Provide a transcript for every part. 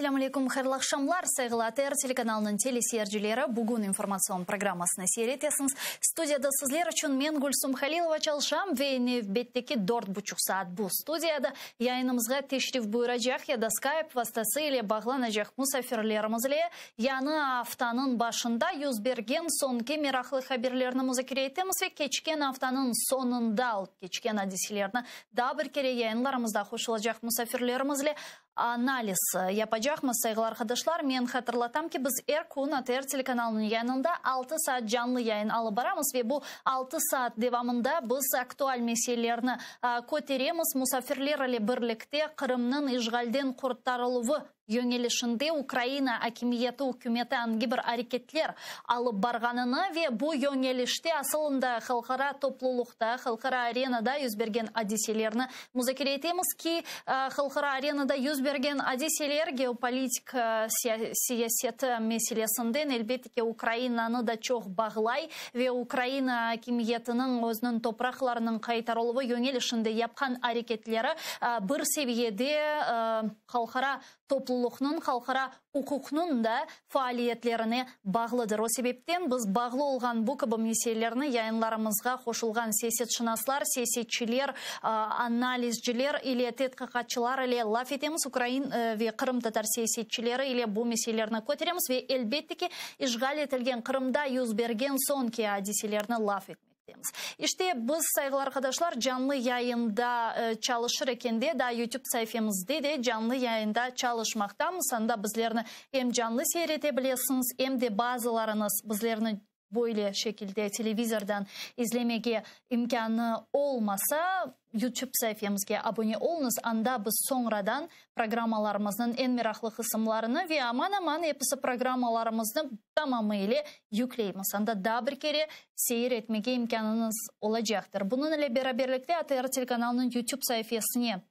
Selâm aleyküm, hayırlı aqşamlar, sayğılı ATR telekanalınıñ teleseyircileri, bugün informatsion programmasını seyir etesiñiz. Studiyada sizler içün men, Gülsum Halilova, çalışam ve nevbetteki dört buçuq saat bu studiyada yayınımızğa teşrif buyuracaq ya da Skype vastası ile bağlanacaq musafirlerimiz ile yañı aftanıñ başında yüz bergen soñki meraqlı haberlerni muzakere etemiz ve keçken aftanıñ soñunda olıp keçken adiselerni daa bir kere yayınlarımızda qoşulacaq musafirlerimiz ile analiz yapacaqmız. Sayğılı arqadaşlar, men hatırlatam ki, biz er kün ATR telekanalınıñ yayınında altı saat canlı yayın alıp baramız ve bu altı saat devamında biz aktual meselelerni köteremiz, musafirler ile birlikte Qırımnıñ işğalden qurtarıluvı yöñelişinde Ukraina akimiyeti, ükümeti angi bir areketler alıp barğanını ve bu yöñelişte asılında halqara toplulıqta, halqara arenada yüz bergen adiselerni muzakere etemiz ki, halqara arenada yüz bergen adiseler geopolitik siyaseti meselesinden, elbette ki, Ukrainanı da çoq bağlay ve Ukraina akimiyetiniñ özüniñ topraqlarınıñ qaytarıluvı yöñelişinde yapqan areketleri bir seviyede halqara toplulıqnıñ, halqara uquqnıñ da faaliyetlerine bağlıdır. O sebepten biz bağlı olğan bu kibi meselelerni yayınlarımızğa qoşulğan siyasetşınaslar, siyasetçiler, analizciler ile tedqiqatçılar ile laf etemiz, ukrain ve qırımtatar siyasetçileri ile bu meselelerni köteremiz ve, elbette ki, işğal etilgen Qırımda yüz bergen soñki adiselerni laf etmektemiz. İşte, biz, sayğılı arqadaşlar, canlı yayında çalışır ekende, daa YouTube saifemizde de canlı yayında çalışmaqtamız. Anda bizlerni em canlı seyir ete bilesiñiz, em de bazılarıñız bizlerni böyle şekilde televizordan izlemege imkânı olmasa, YouTube saifemizge abone oluñız, anda biz soñradan programmalarımıznıñ eñ meraqlı qısımlarını ve aman-aman episi programmalarımıznı tamamı ile yükleymiz. Anda daa bir kere seyir etmege imkânıñız olacaqtır. Bunıñ ile beraberlikte ATR telekanalınıñ YouTube saifesine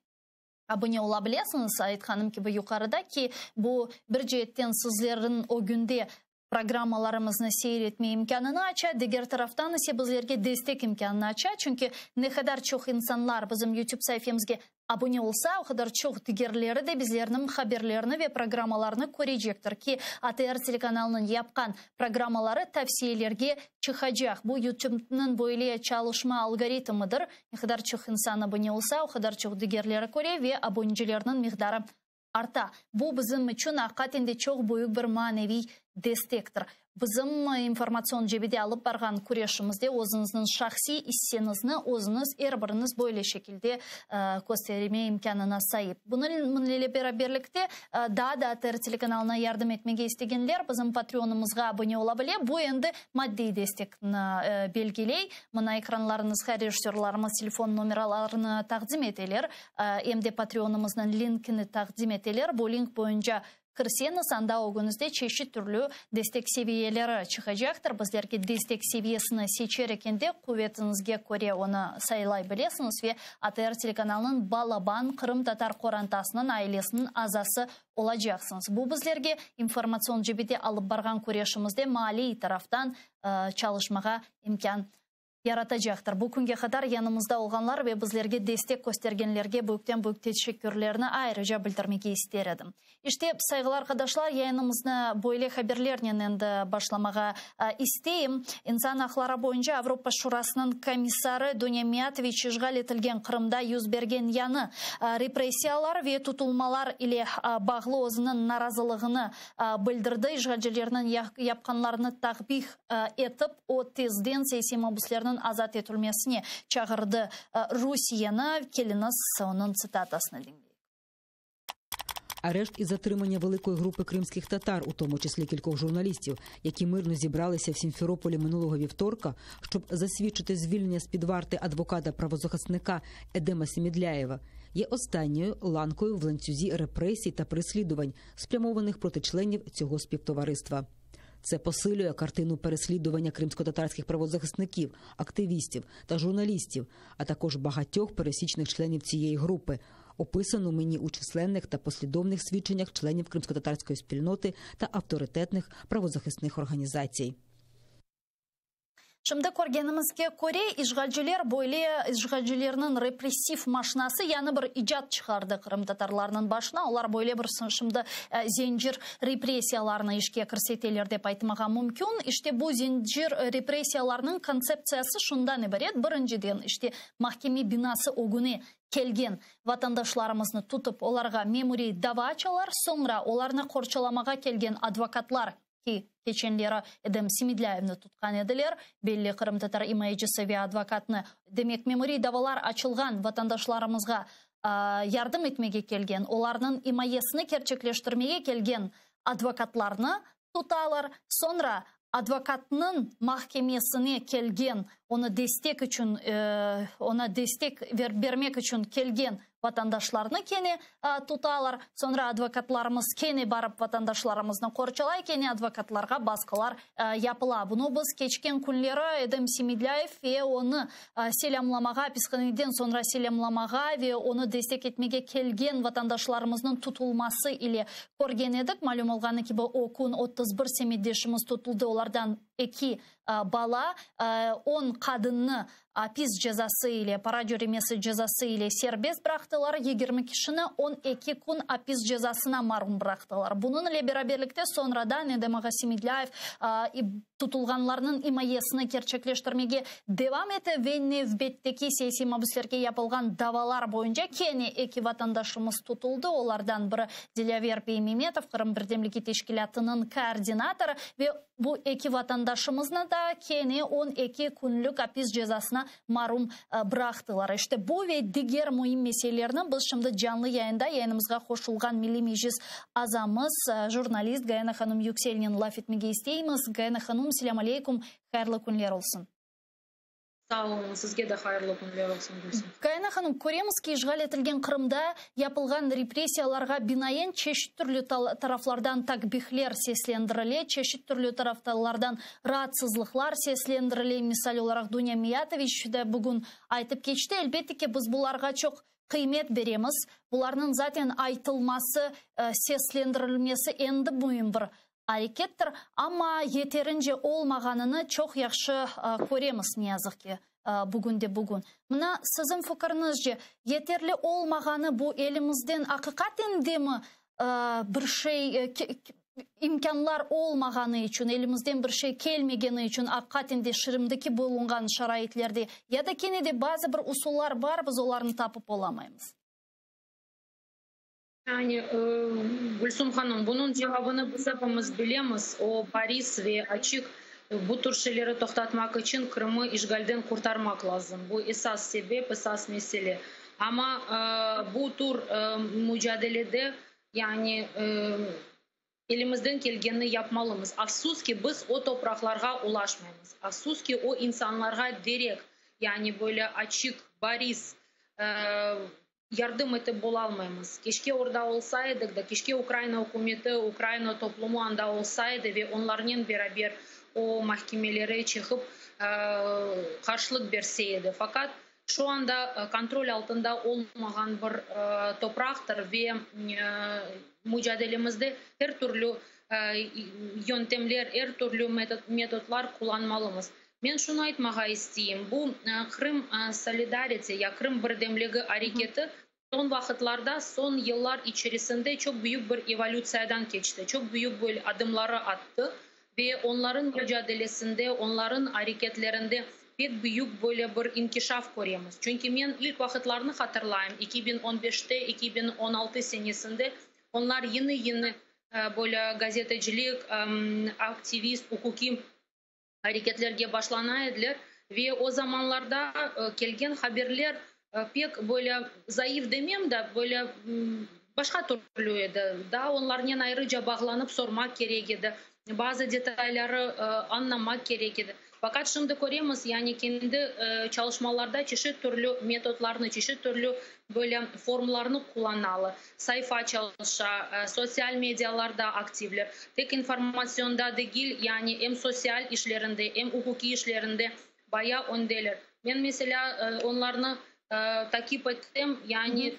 abone ola bilesiñiz, aytqanım kibi yuqarıda ki, bu bir ceetten sizlerniñ ögünde programmalarımıznı seyir etme imkânını aça, diger taraftan ise bizlerge destek imkânını aça, çünki ne qadar çoq insanlar bizim YouTube saifemizge abone olsa, o qadar çoq digerleri de bizlerniñ haberlerini ve programmalarını körecektir ki, ATR telekanalınıñ yapqan programmaları tavsiyelerge çıqacaq. Bu YouTube'nıñ böyle çalışma algoritmidir, ne qadar çoq insan abone olsa, o qadar çoq digerleri köre ve abonecilerniñ miqdarı arta. Bu bizim içün aqiqaten de çoq büyük bir maneviy destektir. Bizim informatsion cebede alıp barğan küreşimizde özüñizniñ şahsiy isseñizni özüñiz, er biriñiz böyle şekilde kösterme imkânına saip. Bunıñ ile beraberlikte daa da ATR telekanalına yardım etmege istegenler bizim Patreonımızğa abone ola bile. Bu endi maddiy destekni belgiley. Mına ekranlarıñızğa rejissörlarımız telefon nomeralarını taqdim eteler. Em de Patreonımıznıñ linkini taqdim eteler. Bu link boyunca kirseñiz, anda ögüñizde çeşit türlü destek seviyeleri çıqacaqtır. Bizlerge destek seviyesini seçer ekende, quvetiñizge köre onı saylay bilesiñiz ve ATR telekanalınıñ balaban qırımtatar qorantasınıñ, ailesiniñ azası olacaqsıñız. Bu bizlerge informatsion cebede alıp barğan küreşimizde maliy taraftan çalışmağa imkân yaratacaqtır. Bu künge qadar yanımızda olğanlar ve bizlerge destek köstergenlerge büyükten-büyük teşekkürlerni ayrıca bildirmege ister edim. İşte, sayğılı arqadaşlar, yayınımıznı böyle haberlernen endi başlamağa isteyim. İnsan aqları boyunca Avropa Şurasınıñ komissarı Dunâ Miyatoviç işğal etilgen Qırımda yüz bergen yañı repressiyalar ve tutulmalar ile bağlı özüniñ narazılığını bildirdi. İşğalcilerniñ yapqanlarını takbih etip, o, tezden siyasiy mabüslerniñ azat etilmesine çağırdı Rusiyeni. Keliñiz, onıñ tsitatasını diñleyik. Арешт і затримання великої групи кримських татар, у тому числі кількох журналістів, які мирно зібралися в Сімферополі минулого вівторка, щоб засвідчити звільнення з-під варти адвоката правозахисника Едема Семедляєва, є останньою ланкою в ланцюзі репресій та переслідувань, спрямованих проти членів цього співтовариства. Це посилює картину переслідування кримськотатарських правозахисників, активістів та журналістів, а також багатьох пересічних членів цієї групи, описану мені у численних та послідовних свідченнях членів кримськотатарської спільноти та авторитетних правозахисних організацій. Şimdi körgenimizge köre, işğalciler böyle işğalcilerniñ repressiv maşinası yañı bir icat çıqardı qırımtatarlarnıñ başına. Olar böyle bir şimdi zencir repressiyalarını işke kirseteler dep aytmağa mümkün. İşte bu zencir repressiyalarnıñ kontseptsiyası şundan ibaret, birinciden, işte mahkeme binası ögüne kelgen vatandaşlarımıznı tutıp, olarğa memuriy dava açalar, soñra olarnı qorçalamağa kelgen advokatlar, ki keçenleri Edem Semedlâyevni tutqan ediler, belli qırımtatar imayecisi ve advokatnı, demek, memuriy davalar açılğan vatandaşlarımızğa yardım etmege kelgen, olarnıñ imayesini kerçekleştirmege kelgen advokatlarnı tutalar, soñra advokatnıñ mahkemesine kelgen, onı destek içün, oña destek bermek içün kelgen vatandaşlarnı kene tutalar, soñra advokatlarımız kene barıp vatandaşlarımıznı qorçalay, kene advokatlarğa basqılar yapıla. Bunı biz keçken künleri Edem Semedlâyev ve onı selâmlamağa, apishaneden soñra selâmlamağa ve onı destek etmege kelgen vatandaşlarımıznıñ tutulması ile körgen edik. Malüm olğanı kibi, o kün 31 semetdeşimiz tutuldı, olardan eki bala, on qadınnı apis cezası ile, para cöremesi cezası ile serbest bıraqtılar, 20 kişini 12 kün apis cezasına marum bıraqtılar. Bunıñ ile beraberlikte soñradan Edem ağa Semedlâyev tutulğanlarnıñ imayesini kerçekleştirmege devam ete ve nevbetteki siyasiy mabüslerge yapılğan davalar boyunca kene eki vatandaşımız tutuldı, olardan biri Dilâver Beymemetov, Qırım birdemligi teşkilâtınıñ koordinatorı ve Bu eki vatandaşımıznı da kene 12 künlük apis cezasına marum bıraqtılar. İşte bu ve diger müim meselelerni biz şimdi canlı yayında yayınımızğa qoşulğan Milliy Meclis azamız, jurnalist Gayana hanım Yükselnen laf etmege isteymiz. Gayana hanım, selâm aleykum, hayırlı künler olsun. Sağ oluñ, sizge de hayırlı künler olsun, Gülsüm. Gayana hanım, köremiz ki, işğal etilgen Qırımda yapılğan repressiyalarğa binaen çeşit türlü taraflardan takbihler seslendirile, çeşit türlü taraflardan raatsızlıqlar seslendirile. Misal olaraq, Dunya Miyatoviç de bugün aytıp keçti. Elbette ki, biz bularğa çoq qıymet beremiz. Bularnıñ zaten aytılması, seslendirilmesi endi müim bir arekettir, amma yeterince olmağanını çoq yahşı köremiz, ne yazıq ki, bugünde bugün. Mına, siziñ fikiriñizce, yeterli olmağanı bu elimizden aqiqaten demi bir şey, imkânlar olmağanı içün, elimizden bir şey kelmegeni içün, aqiqaten de şimdiki bulunğan şaraitlerde, ya da kene de bazı bir usullar bar, biz olarnı tapıp olamaymız? Yani, Gülsum hanım, bunıñ cevabını biz epimiz bilemiz, o bariz ve açıq, bu tür şeyleri toqtatmaq içün Qırımı işğalden qurtarmaq lazım. Bu esas sebep, esas mesele. Amma bu tür mucadelede, yani, elimizden kelgenini yapmalımız. Afsus ki, biz o topraqlarğa ulaşmaymız. Afsus ki, o insanlarğa direkt, yani böyle açıq, bariz yardım etip bolalmaymız. Keşke orda olsa edik da, keşke Ukraina ükümeti, Ukraina toplumı anda olsa edi ve onlarnen beraber o mahkemelere çıqıp qarşılıq berse edi. Faqat şu anda kontrol altında olmağan bir topraqtır ve mucadelemizde er türlü yöntemler, er türlü metodlar qullanmalımız. Men şunı aytmağa isteyim, bu Qırım solidarity ya Qırım birdemligi areketi soñ vaqıtlarda, soñ yıllar içerisinde çoq büyük bir evolütsiyadan keçti, çoq büyük bir adımları attı ve onların mucadelesinde, onların areketlerinde pek büyük böyle bir inkişaf köremiz. Çünki men ilk vaqıtlarnı hatırlayım, 2015-te, 2016 senesinde onlar yeni-yeni böyle gazetecilik, aktivist, uquqiy areketlerge başlana ediler ve o zamanlarda kelgen haberler pek böyle zayıf demem da, böyle başqa türlü edi. Daa onlarnen ayrıca bağlanıp sormaq kerek edi, bazı detayları añlamaq kerek edi. Faqat şimdi köremiz, yani kendi çalışmalarda çeşit türlü metodlarnı, çeşit türlü böyle formlarnı qullanalar. Sayfa çalışa, sosyal medialarda aktivler. Tek informatsionda degil, yani em sosyal işlerinde, em uquqiy işlerinde bayağı öndeler. Men, meselâ, onlarnı takip ettem, yani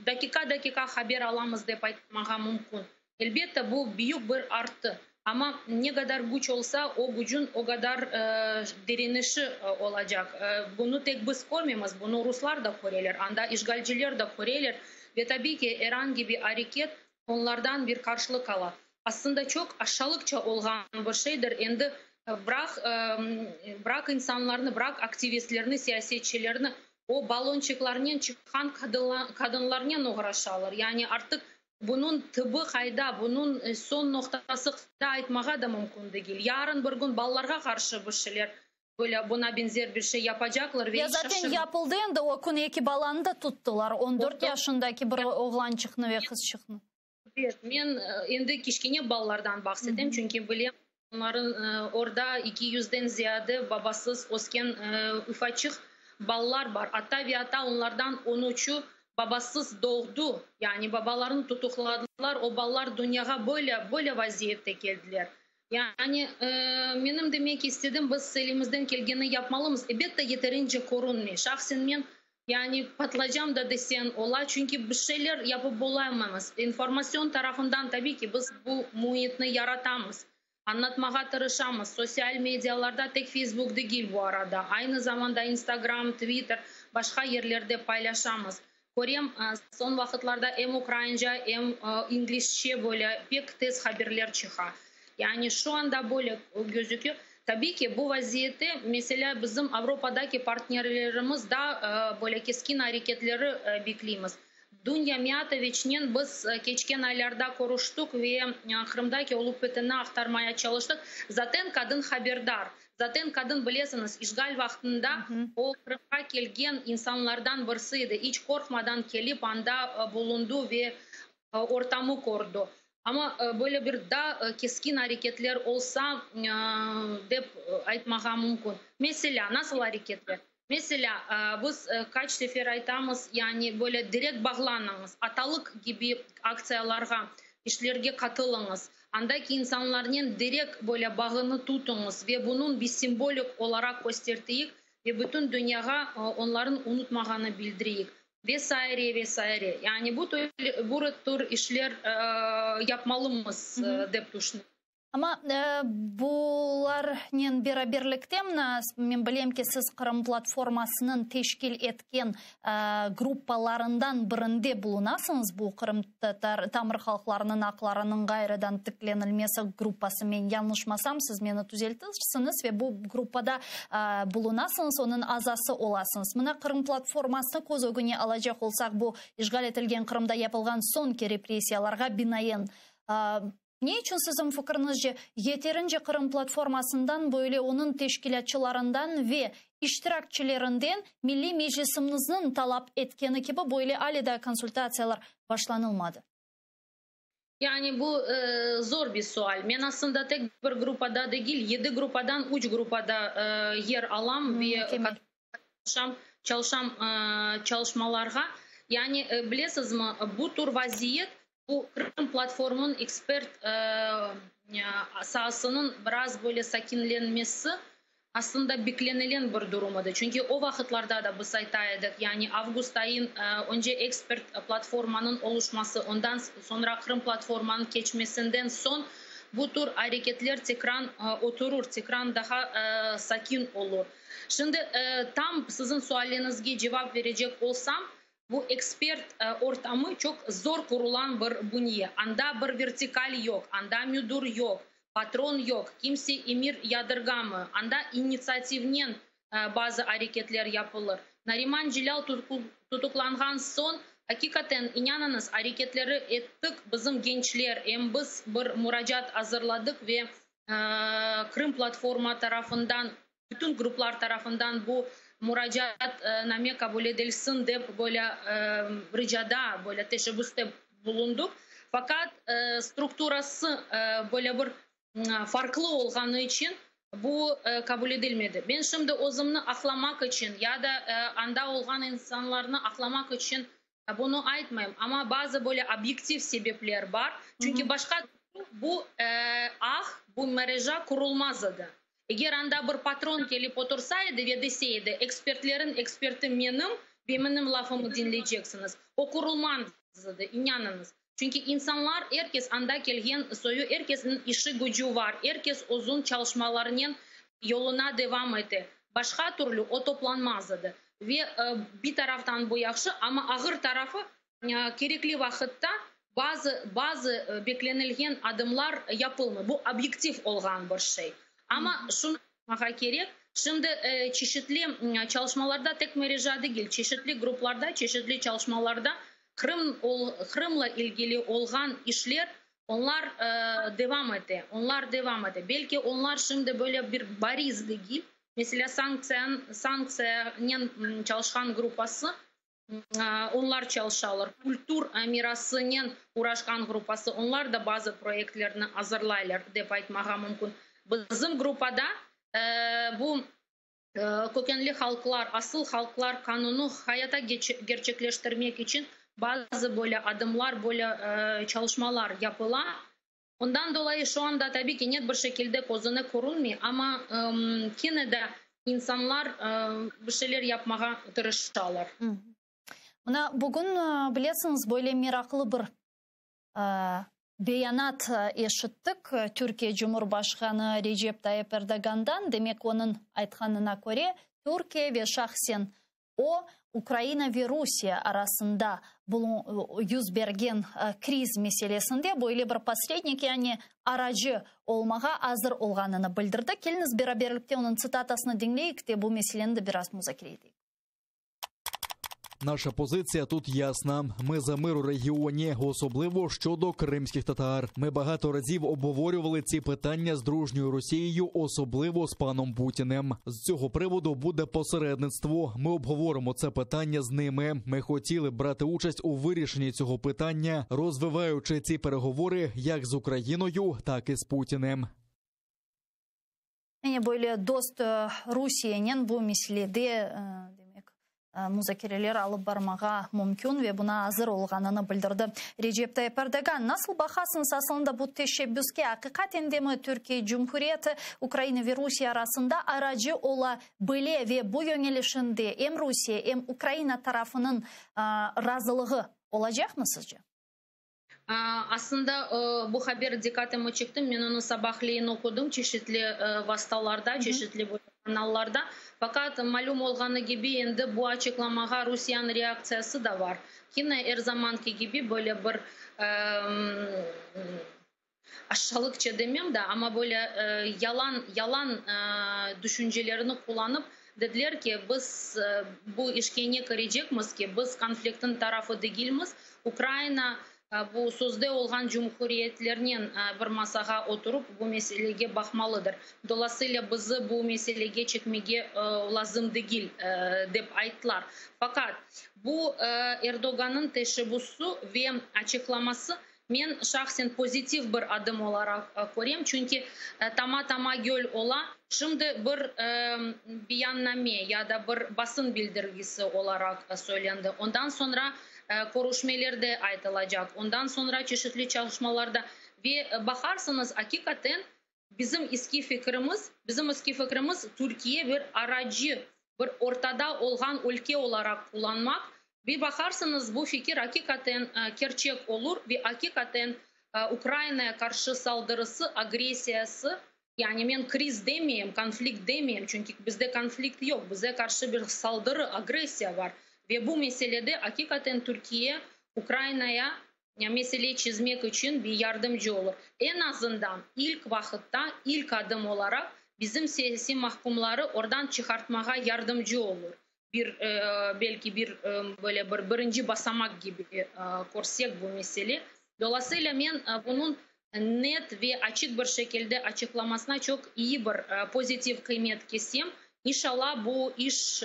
dakika-dakika haber alamız dep aytmağa mümkün. Elbette, bu büyük bir artı. Amma ne qadar küç olsa, o kücün o qadar direnişi olacaq. Bunı tek biz körmeymiz, bunı ruslar da köreler, anda işğalciler de köreler. Ve tabiy ki, er angi bir areket onlardan bir qarşılıq ala. Aslında çoq aşşalıqça olğan bir şeydir. Endi bıraq, bıraq insanlarnı, bıraq aktivistlerni, siyasetçilerni, o ballonçiklarnen çıqqan qadınlarnen oğraşalar. Yani artıq bunıñ tibi qayda, bunıñ soñ noqtası qayda aytmağa da mümkün degil. Yarın bir kün balalarğa qarşı bir şeyler, böyle buña beñzer bir şey yapacaqlar ve Ya zaten yapıldı endi, o kün eki balanı da tuttılar, 14 yaşındaki bir oğlançıqnı ve qızçıqnı. Evet, men endi kiçkene balalardan bahsetem, çünki bilem, onların orda 200-den ziyade babasız ösken ufaçıq balalar bar. Atta ve atta onlardan 13-ü babasız doğdu, yani babalarını tutuqladılar, o balalar dünyağa böyle, böyle vaziyette keldiler. Yani menim demek istedim, biz elimizden kelgeni yapmalımız. Elbette yeterince körünmey. Şahsen men, yani patlaycam da desen ola, çünki bir şeyler yapıp olamaymız. İnformasyon tarafından tabiy ki biz bu müitni yaratamız. Añlatmağa tırışamız. Sosyal medialarda, tek Facebook degil bu arada. Aynı zamanda Instagram, Twitter, başqa yerlerde paylaşamız. Körem, soñ vaqıtlarda em ukrainca, em inglizce böyle pek tez haberler çıqa. Yani şu anda böyle gözüküyor. Tabii ki bu vaziyette mesela bizim Avropadaki partnerlerimiz da böyle keskin areketleri bekleymiz. Dunya Miyatoviçnen biz keçken aylarda körüştik ve Qırımdaki olıp biteni aqtarmaya çalıştıq. Zaten qadın haberdar. Zaten qadın, bilesiñiz, işğal vaqtında o Qırımğa kelgen insanlardan birisi edi. İç qorqmadan kelip anda bulundı ve ortamı kördi. Amma böyle bir da keskin areketler olsa dep aytmağa mümkün. Mesela, nasıl areketler? Mesela, biz qaç sefer aytamız, yani böyle direkt bağlanıñız, atalıq kibi aktsiyalarğa, işlerge qatılıñız. Andaki insanlarnen direkt böyle bağını tutuñız ve bunıñ bir simvolik olaraq kösterteyik ve bütün dünyağa onların unutmağanı bildireyik. Ve saire, ve saire. Yani bu tür, bu tür işler yapmalımız dep tüşünem. Amma bularnen beraberlikte men bilem ki, siz Qırım platformasınıñ teşkil etken gruppalarından birinde bulunasıñız. Bu Qırımtatar tamır halqlarınıñ aqlarınıñ ğayrıdan tiklenilmesi gruppası, men yañlışmasam, siz meni tüzeltirsiñiz, ve bu gruppada bulunasıñız, onıñ azası olasıñız. Mına Qırım platformasını köz ögüne alacaq olsaq, bu işğal etilgen Qırımda yapılğan soñki repressiyalarğa binaen, ne içün siziñ fikriñizce yeterince Qırım platformasından, böyle onıñ teşkilâtçılarından ve iştirakçilerinden Milliy Meclisimizniñ talap etkeni kibi böyle ale da konsultatsiyalar başlanılmadı? Yani bu zor bir sual. Men aslında tek bir gruppada degil, yedi gruppadan üç gruppada yer alam ve çalışam, çalışam çalışmalarğa. Yani bilesizmi, bu tür vaziyet, bu Qırım platformınıñ ekspert saasınıñ biraz böyle sakinlenmesi aslında beklenilen bir durum edi. Çünki o vaqıtlarda da biz ayta edik, yani avgust ayın önce ekspert platformanıñ oluşması, ondan soñra Qırım platformanıñ keçmesinden soñ bu tür areketler tekrar oturur, tekrar daha sakin olur. Şimdi tam siziñ sualiñizge cevap berecek olsam, bu ekspert ortamı çoq zor qurulan bir bünye. Anda bir vertikal yoq, anda müdür yoq, patron yoq, kimse emir yadırğamı. Anda inisiativnen bazı areketler yapılır. Nariman Celâl tutuqlanğan soñ, aqiqaten, inanıñız, areketleri ettik bizim gençler, em biz bir muracaat azırladıq ve Qırım platforma tarafından, bütün gruplar tarafından bu muracaatname qabul edilsin dep böyle ricada, böyle teşebbüste bulundıq. Faqat strukturası böyle bir farqlı olğanı içün bu qabul edilmedi. Men şimdi özümni aqlamaq içün ya da anda olğan insanlarnı aqlamaq içün bunı aytmayım. Amma bazı böyle obyektiv sebepler bar. Çünki başqa bu ağ, bu mreja qurulmaz edi. Eger anda bir patron kelip otursa edi ve dese edi, ekspertlerin eksperti menim ve menim lafımı diñleyceksiñiz, o qurulmaz edi, inanıñız. Çünki insanlar, er kes anda kelgen soyu, er kesniñ işi-gücü var, er kes özüñ çalışmalarınen yoluna devam ete. Başqa türlü o toplanmaz edi. Ve bir taraftan bu yahşı, amma ağır tarafı, kerekli vaqıtta bazı bazı beklenilgen adımlar yapılmay. Bu obyektiv olğan bir şey. Amma şunı aytmağa kerek, şimdi çeşitli çalışmalarda, tek mereja degil, çeşitli gruplarda, çeşitli çalışmalarda Qırım, Qırımla ilgili olğan işler, onlar devam ete, onlar devam ete. Belki onlar şimdi böyle bir bariz degil, meselâ, sanktsiyanen çalışqan gruppası, onlar çalışalar, kültür mirasınen uğraşqan gruppası, onlar da bazı proyektlerni azırlaylar, dep aytmağa mümkün. Bizim gruppada bu kökenli halqlar, asıl halqlar qanunı hayata gerçekleştirmek içün bazı böyle adımlar, böyle çalışmalar yapıla. Ondan dolayı şu anda tabiy ki net bir şekilde közüne körünmey, amma kene de insanlar bir şeyler yapmağa tırışalar. Mına bugün, bilesiñiz, böyle meraqlı bir beyanat eşittik Türkiye Cumhurbaşqanı Recep Tayyip Erdoğandan. Demek, onıñ aytqanına köre, Türkiye ve şahsen o, Ukraina ve Rusiye arasında 100 bergen kriz meselesinde böyle bir посредник, yani aracı olmağa azır olğanını bildirdi. Keliñiz beraberlikte onıñ tsitatasını diñleyik te bu meseleni de biraz muzakere eteyik. Наша позиція тут ясна. Ми за мир у регіоні, особливо щодо кримських татар. Ми багато разів обговорювали ці питання з дружньою Росією, особливо з паном Путіним. З цього приводу буде посередництво. Ми обговоримо це питання з ними. Ми хотіли б брати участь у вирішенні цього питання, розвиваючи ці переговори як з Україною, так і з Путіним. Yani böyle dost Rusiyenen bu meselede demek muzakereler alıp barmağa mümkün ve buña azır olğanını bildirdi Recep Tayyip Erdoğan. Nasıl baqasıñız aslında bu teşebbüske? Aqiqaten de mi Türkiye Cumhuriyeti Ukraina ve Rusiye arasında aracı ola bile ve bu yönelişinde em Rusiye, em Ukraina tarafınıñ razılığı olacaqmı sizce? Aslında bu haber diqqatımı çekti. Men onı sabahleyin oqudım çeşitli vastalarda, çeşitli kanallarda. Faqat malüm olğanı kibi endi bu açıqlamağa Rusiyeniñ reaktsiyası da bar. Yine er zamanki kibi böyle bir aşşalıqça demem de, amma böyle yalan yalan düşüncelerini qullanıp dediler ki, biz bu işke ne kirecekmiz ki, biz konfliktniñ tarafı degilmiz. Ukraina bu sözde olğan cumhuriyetlernen bir masağa oturıp bu meselege baqmalıdır. Dolayısıyla bizi bu meselege çekmege lazım degil dep ayttılar. Faqat bu Erdoğannıñ teşebbüsi ve açıqlaması men şahsen pozitiv bir adım olaraq körem, çünki tama-tama göl ola. Şimdi bir beyanname ya da bir basın bildirgisi olaraq söylendi. Ondan soñra körüşmelerde aytılacaq. Ondan soñra çeşitli çalışmalarda ve baqarsıñız, aqiqaten bizim eski fikrimiz, bizim eski fikrimiz Türkiye bir aracı, bir ortada olğan ülke olaraq qullanmaq. Bir baqarsıñız, bu fikir aqiqaten kerçek olur ve aqiqaten Ukrainaya qarşı saldırısı, agressiyası, yani men kriz demeyim, konflikt demeyim, çünki bizde konflikt yoq, bize qarşı bir saldırı, agressiya bar. Ve bu meselede aqiqaten Türkiye Ukrainaya mesele çezmek içün bir yardımcı olur. En azından ilk vaqıtta, ilk adım olaraq bizim siyasiy mahkumları oradan çıqartmağa yardımcı olur. Bir belki bir böyle bir birinci basamaq kibi körsek bu mesele. Dolayısıyla men bunıñ net ve açıq bir şekilde açıqlamasına çoq iyi bir pozitiv qıymet kesem. İnşallah bu iş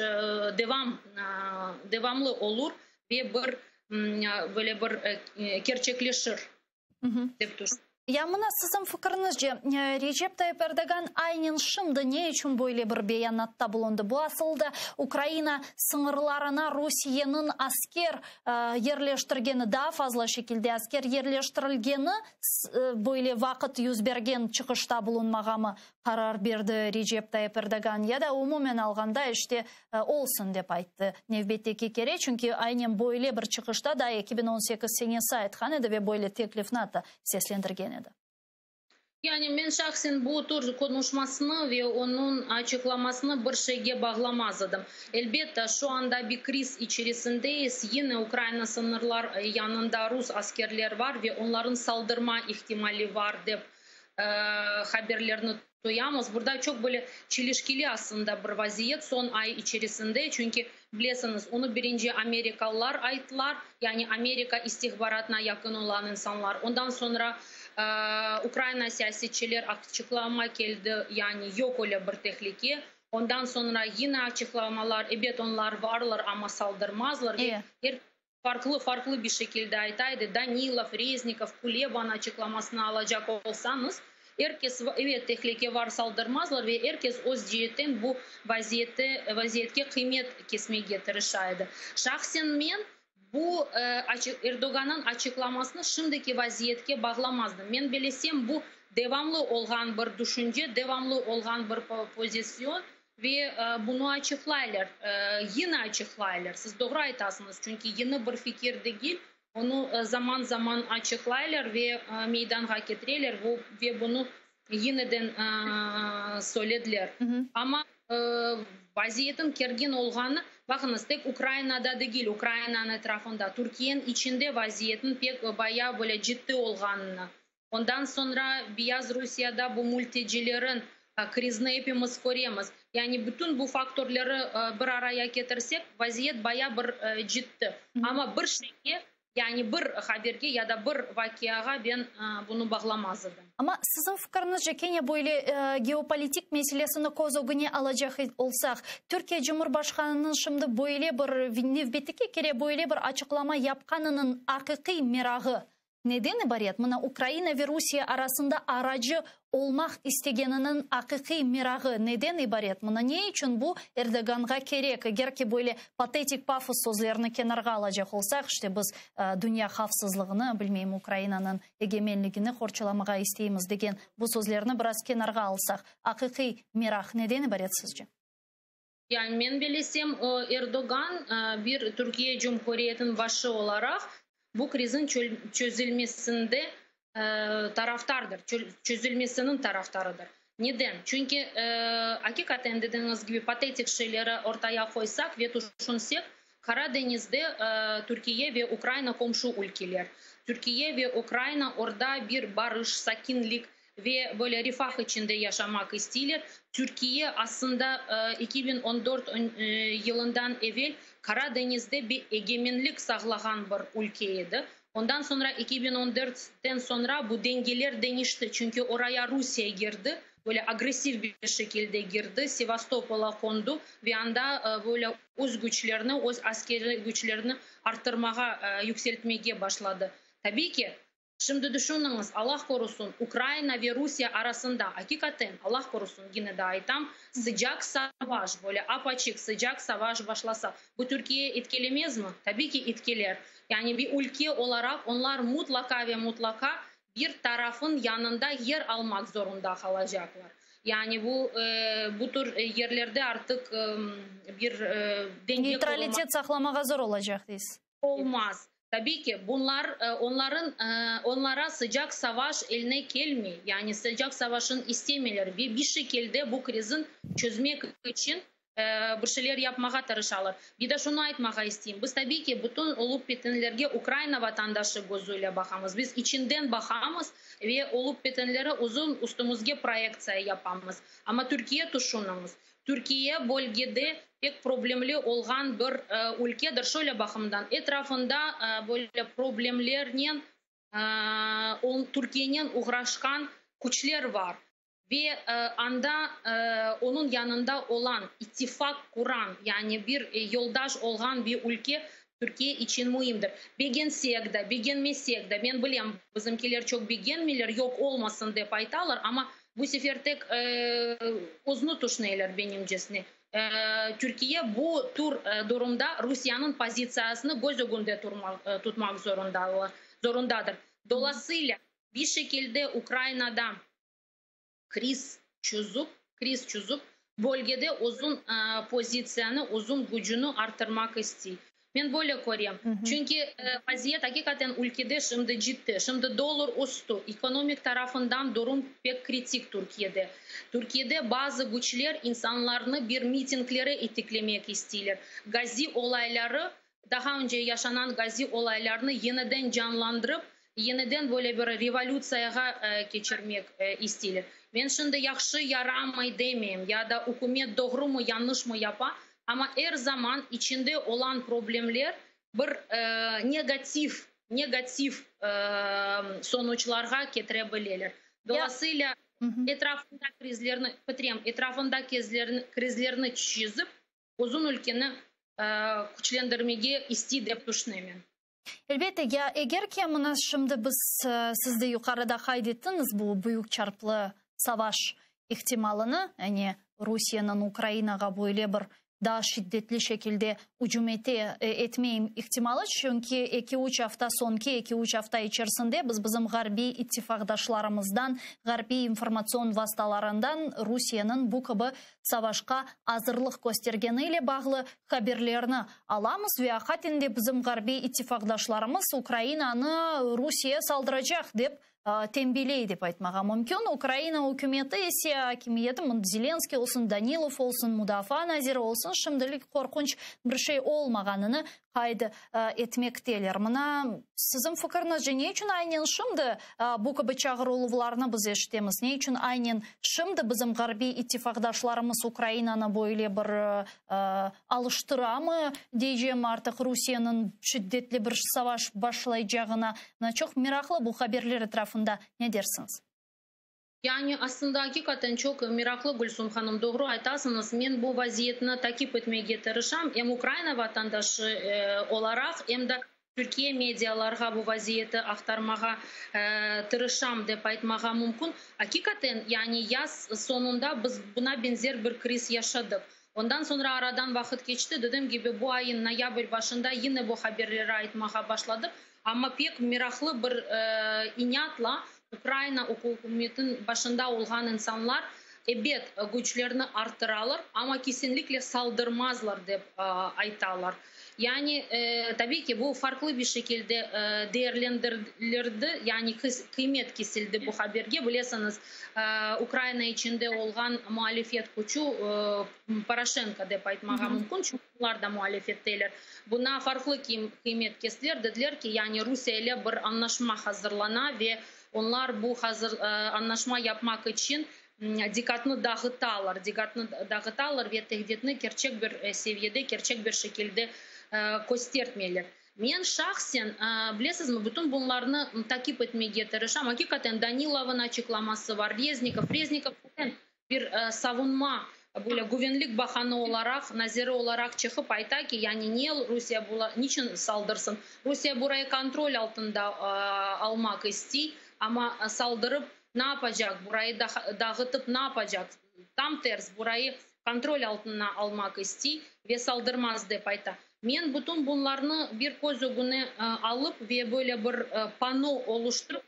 devamlı olur ve bir böyle bir kerçekleşir dep tüşünem. Ya mına siziñ fikiriñizce, Recep Tayyip Erdoğan aynen şimdi ne içün böyle bir beyanatta bulundı? Bu asıl da Ukraina sıñırlarına Rusiyeniñ asker yerleştirgeni, daa fazla şekilde asker yerleştirilgeni böyle vaqıt 1bergen çıqışta bulunmağamı qarar berdi Recep Tayyip Erdoğan ya da umumen alğanda işte olsun dep ayttı nevbetteki kere, çünki aynen böyle bir çıqışta da 2018 senesi aytqan edi ve böyle teklifni atta seslendirgen edi. Yani men şahsen bu tür konuşmasını ve onıñ açıqlamasını bir şeyge bağlamaz edim. Elbette, şu anda bir kriz içerisindeyiz. Yine Ukraina sıñırlar yanında rus askerler var ve onların saldırma ihtimali var dep haberlerni duyamız. Burada çoq böyle çelişkili aslında bir vaziyet soñ ay içerisinde. Çünki bilesiñiz, onı birinci amerikalılar ayttılar, yani Amerika istihbaratına yaqın olğan insanlar. Ondan soñra Ukraina siyasetçiler açıqlama keldi, yani yoq öyle bir tehlike. Ondan soñra yine açıqlamalar, ebet onlar varlar, amma saldırmazlar. Ve er farqlı farqlı bir şekilde aytaydı. Danilov, Reznikov, Kulebanıñ açıqlamasını alacaq olsañız, er kes evet tehlike var, saldırmazlar ve er kes öz ceetten bu vaziyette vaziyetke qıymet kesmege tırışa edi. Şahsen men bu Erdoğannıñ açıqlamasını şimdiki vaziyetke bağlamazdım. Men bilesem, bu devamlı olğan bir düşünce, devamlı olğan bir pozisyon ve bunı açıqlaylar, yine açıqlaylar. Siz doğru aytasıñız, çünki yeni bir fikir degil, onı zaman zaman açıqlaylar ve meydanğa ketireler ve bunı yineden söylediler. Amma vaziyetniñ kergin olğanı, baqıñız, tek Ukrainada degil, Ukrainanıñ etrafında, Türkiyeniñ içinde vaziyetniñ pek bayağı böyle ciddi olğanını. Ondan soñra Beyaz Rusiyada bu mültecilerin krizini epimiz köremiz. Yani bütün bu faktörleri bir araya ketirsek, vaziyet bayağı bir ciddi. Amma bir şeyge, yani bir haberge ya da bir vaqiağa ben bunı bağlamaz edim. Amma siziñ fikiriñizce, kene böyle geopolitik meselesini köz ögüne alacaq olsaq, Türkiye Cumhurbaşqanınıñ şimdi böyle bir nevbetteki kere böyle bir açıqlama yapqanınıñ aqiqiy merağı neden ibaret? Mına Ukraina ve Rusiye arasında aracı olmaq istegeniniñ aqiqiy merağı neden ibaret? Mına ne içün bu Erdoğanğa kerek? Eger ki böyle patetik pafos sözlerini kenarğa alacaq olsaq, işte biz dünya havfsızlığını, bilmeyim, Ukrainanıñ egemenligini qorçalamağa isteymiz degen bu sözlerni biraz kenarğa alsaq, aqiqiy meraq neden ibaret sizce? Yani men bilesem, Erdoğan bir Türkiye Cumhuriyetiniñ başı olaraq bu krizin çözülmesinde taraftardır, çözülmesiniñ taraftarıdır. Neden? Çünki aqiqaten dediğiniz gibi patetik şeyleri ortaya qoysaq ve tüşünsek, Qara deñizde Türkiye ve Ukraina qomşu ülkeler. Türkiye ve Ukraina orada bir barış, sakinlik ve böyle refah içinde yaşamaq isteyler. Türkiye aslında 2014 yılından evel Qara deñizde bir egemenlik sağlağan bir ülke edi. Ondan soñra 2014-ten soñra bu dengeler deñişti. Çünki oraya Rusiye girdi, böyle agressiv bir şekilde girdi, Sevastopol'a qondu ve anda böyle öz güçlerini, öz askeriy güçlerini arttırmağa, yükseltmege başladı. Tabii ki, şimdi düşüniñiz, Allah qorusun, Ukraina ve Rusiye arasında, aqiqaten, Allah qorusun, yine de aytam, sıcaq savaş, böyle apaçıq sıcaq savaş başlasa, bu Türkiye etkilemez mi? Tabii ki etkiler. Yani bir ülke olaraq onlar mutlaqa ve mutlaqa bir tarafın yanında yer almaq zorunda qalacaqlar. Yani bu tür yerlerde artıq bir denge Neytralitet saqlamağa zor olacaq deysiz. Olmaz. Tabii ki bunlar onların onlara sıcaq savaş eline kelmey. Yani sıcaq savaşın istemeyler ve bir şekilde bu krizin çözmek içün bir şeyler yapmağa tırışalar. Bir de şunı aytmağa isteyim. Biz tabii ki bütün olup bitenlerge Ukraina vatandaşı közüyle baqamız. Biz içinden baqamız ve olup bitenleri uzun üstümizge proyektsiya yapamız. Amma Türkiye tüşüniñiz. Türkiye bölgede pek problemli olğan bir ülkedir. Şöyle baqımdan etrafında böyle problemlernen Türkiyenen uğraşqan küçler var. Ve anda onıñ yanında olan, ittifaq quran, yani bir yoldaş olğan bir ülke. Türkiye içün müimdir. Begensek de, begenmesek de, men bilem, bizimkiler çoq begenmeyler, yoq olmasın dep aytalar, amma bu sefer tek özüni tüşüneyler benimcesine. Türkiye bu tür durumda Rusiyeniñ pozitsiyasını köz ögünde tutmaq zorundadır. Dolayısıyla, bir şekilde Ukrainada kriz çözüp, kriz çözüp, bölgede özüñ pozitsiyanı, özüñ gücüni arttırmaq istey. Men böyle körem. Çünki vaziyet aqiqaten ülkede şimdi ciddi. Şimdi dollar östü. Ekonomik tarafından durum pek kritik Türkiyede. Türkiyede bazı güçler insanlarnı bir mitinglere itiklemek isteyler. Gazi olayları, daha önce yaşanan Gazi olaylarını yeniden canlandırıp, yeniden böyle bir revolütsiyağa keçirmek isteyler. Men şimdi yahşı yaramay demeyim, ya da ükümet doğrumı yañlışmı yapa, amma er zaman içinde olan problemler bir negativ, negativ sonuçlarğa ketire bileler. Dolayısıyla etrafında krizlerni, bitirem, etrafında krizlerni çezip, özüñ ülkeni küçlendirmege istey dep tüşünemen. Elbette, ya eger ki mına şimdi biz siz de yuqarıda qayd ettiñiz bu büyük çarplı savaş ihtimalını, yani Rusiyeniñ Ukrainağa böyle bir daa şiddetli şekilde ücüm ete etme ihtimalı, çünki 2-3 afta, soñki 2-3 afta içerisinde biz bizim ğarbiy ittifaqdaşlarımızdan, ğarbiy informatsion vastalarından Rusiyeniñ bu kibi savaşqa azırlıq köstergeni ile bağlı haberlerni alamız ve aqiqaten de bizim ğarbiy ittifaqdaşlarımız Ukrainanı Rusiye saldıracaq dep tenbiley dep aytmağa mümkün. Ukraina ükümeti ise akimiyeti, Zelenskiy olsun, Danilov olsun, mudafaa naziri olsun, şimdilik qorqunç bir şey olmağanını qayd etmekteler. Mına siziñ fikiriñizce ne içün aynen şimdi bu kibi çağırıluvlarnı biz eşitemiz? Ne içün aynen şimdi bizim ğarbiy ittifaqdaşlarımız Ukrainanı böyle bir alıştıramı deycem artıq Rusiyeniñ şiddetli bir savaş başlaycağına? Mına çoq meraqlı bu haberler etrafında ne dersiñiz? Yani aslında aqiqaten çoq meraqlı, Gülsum hanım, doğru aytasıñız. Men bu vaziyetni takip etmege tırışam, em Ukraina vatandaşı olaraq, em de Türkiye medialarğa bu vaziyeti aqtarmağa tırışam dep aytmağa mümkün. Aqiqaten, yani yaz soñunda biz buna beñzer bir kriz yaşadıq. Ondan soñra aradan vaqıt keçti, dedim kibi, bu ayın noyabr başında yine bu haberleri aytmağa başladıq. Amma pek meraqlı bir inatla Ukraina ükümetiniñ başında olğan insanlar, ebet, küçlerini arttıralar, amma kesinlikle saldırmazlar dep aytalar. Yani, tabiiy ki, bu farqlı bir şekilde değerlendirildi, yani qıymet kesildi bu haberge. Bilesiñiz, Ukraina içinde olğan muhalifet küçü, Poroşenko dep aytmağa mümkün, çünki olar da muhalifetteler, buna farqlı qıymet kestiler, dediler ki, yani Rusiye ile bir añlaşma hazırlana ve onlar bu hazır añlaşma yapmaq içün diqqatnı dağıtalar, diqqatnı dağıtalar ve tehditni kerçek bir seviyede, kerçek bir şekilde köstertmeyler. Men şahsen, bilesizmi, bütün bunlarnı takip etmege tırışam. Aqiqaten Danilovnıñ açıqlaması var, Reznikov, Reznikov bir savunma, böyle güvenlik bakanı olaraq, naziri olaraq çıqıp ayta ki, yani ne Rusiye niçün saldırsın? Rusiye burayı kontrol altında almaq istey, amma saldırıp ne yapacaq? Burayı dağıtıp ne yapacaq? Tam ters, burayı kontrol altına almaq istey ve saldırmaz dep ayta. Men bütün bunlarnı bir köz ögüne alıp ve böyle bir pano oluştırıp,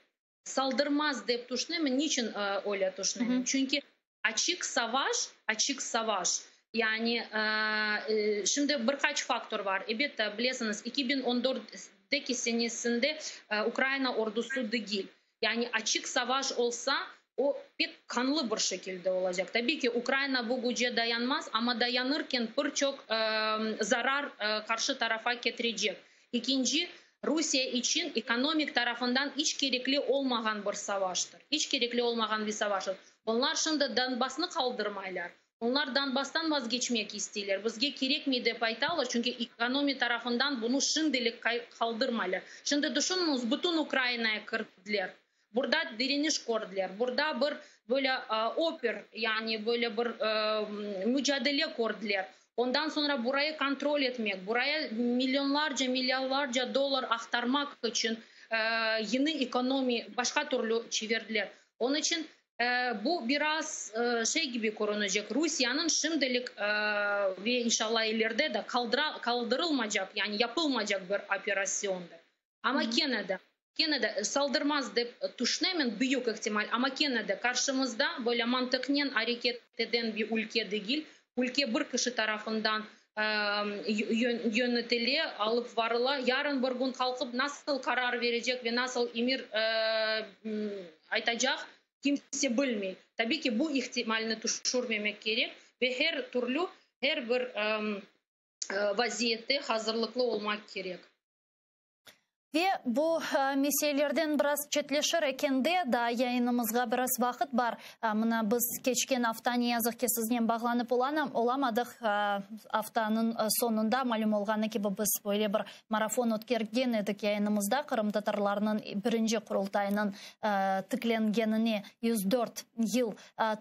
saldırmaz dep tüşünemim. Niçün öyle tüşünemim? Çünki açıq savaş, açıq savaş, yani şimdi bir qaç faktor bar. Elbette, bilesiñiz, 2014-teki senesinde Ukraina ordusı degil. Yani açıq savaş olsa, o pek qanlı bir şekilde olacaq. Tabiiy ki, Ukraina bu küce dayanmaz, amma dayanırken bir çoq zarar qarşı tarafa ketirecek. Ekinci, Rusiye içün ekonomik tarafından iç kerekli olmağan bir savaştır. İç kerekli olmağan bir savaştır. Onlar şimdi Donbasnı qaldırmaylar. Onlar Donbastan vazgeçmek isteyler. Bizge kerekmey dep aytalar, çünki ekonomi tarafından bunı şimdilik qaldırmaylar. Şimdi tüşüniñiz, bütün Ukrainaya kirdiler. Burada direniş kördiler. Burada bir böyle öpür, yani böyle bir mücadele kördiler. Ondan soñra burayı kontrol etmek, buraya milyonlarca, milyarlarca dollar aqtarmaq içün yeni ekonomi başqa türlü çevirdiler. Onıñ içün bu biraz şey kibi körünecek, Rusiyeniñ şimdilik ve inşallah ileride de qaldırılmaycaq, yani yapılmaycaq bir operasyondır. Amma kene de, kene de saldırmaz dep tüşünemen, büyük ihtimal, amma kene de qarşımızda böyle mantıqnen areket eden bir ülke degil, ülke bir kişi tarafından yönetile, alıp varıla. Yarın bir kün qalqıp nasıl qarar verecek ve nasıl emir aytacaq, kimse bilmey. Tabiy ki, bu ihtimalni tüşürmemek kerek ve her türlü, her bir vaziyette hazırlıqlı olmaq kerek. Ve bu meselelerden biraz çetleşir ekende, daa yayınımızğa biraz vaqıt bar. Mına biz keçken afta ne yazıq ki siznen bağlanıp olamadıq. Aftanıñ soñunda malüm olğanı kibi biz böyle bir marafon ötkergen edik yayınımızda qırımtatarlarnıñ birinci Qurultayınıñ tiklengenine 104 yıl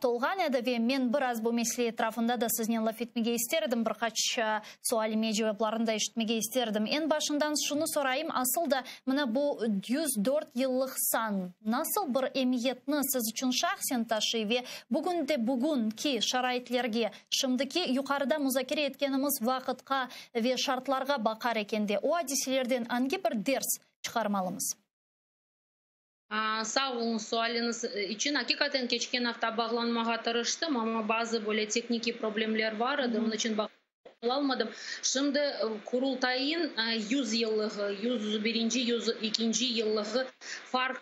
tolğan edi ve men biraz bu mesele etrafında da siznen laf etmege ister edim, bir qaç sualime cevaplarını da eşitmege ister edim. Eñ başından şunı sorayım, asıl da mına bu 104 yıllıq san nasıl bir emiyetni siz içün şahsen taşıy ve bugünde bugünki şaraitlerge, şimdiki yuqarıda muzakere etkenimiz vaqıtqa ve şartlarğa baqar ekende o adiselerden angi bir ders çıqarmalımız? Sağ oluñ sualiñiz içün. Aqiqaten keçken afta bağlanmağa tırıştım, amma bazı böyle tehnikiy problemler bar edi, onıñ içün bağlanalmadım. Şimdi Qurultayın 100 yıllığı, 101-nci, 102-nci yıllığı farq